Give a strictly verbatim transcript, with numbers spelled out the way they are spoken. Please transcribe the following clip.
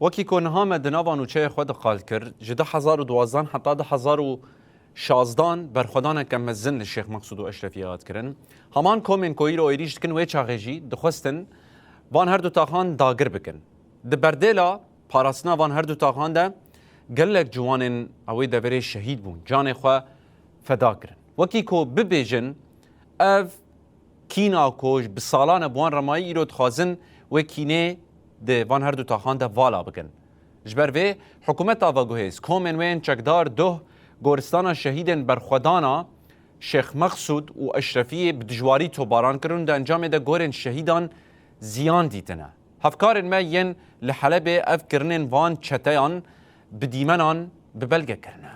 Wekî ku niha me di nava nûçeyê xwe de qal kir, ji du hezar û duwazdeh heta du hezar û şazdan berxwedaneke mezin li Şêx Meqsûd û Eşrefiyê hat kirin. Heman komên ku îro êrîş dikin wê çaxê jî dixwestin van her du taxan dagir bikin. Di berdêla parastina van her du taxan de gelek ciwanên ew ê deverê şehîd bûn, canê xwe feda kirin. Wekî ku bibêjin, ev kîna ku bi salan e bi wan re mayî, îro dixwazin wê kînê di van her du taxan de vala bikin. Ji ber vê, hikûmeta veguhêz, komên wê yên çekdar duh goristana şehîdên berxwedana Şêx Meqsûd û Eşrefiyê bi dijwarî tobaran kirin û di encamê de gorên şehîdan ziyan dîtine. Hevkarên me yên li Helebê ev kirinên van çeteyan bi dîmenan bi belge kirine.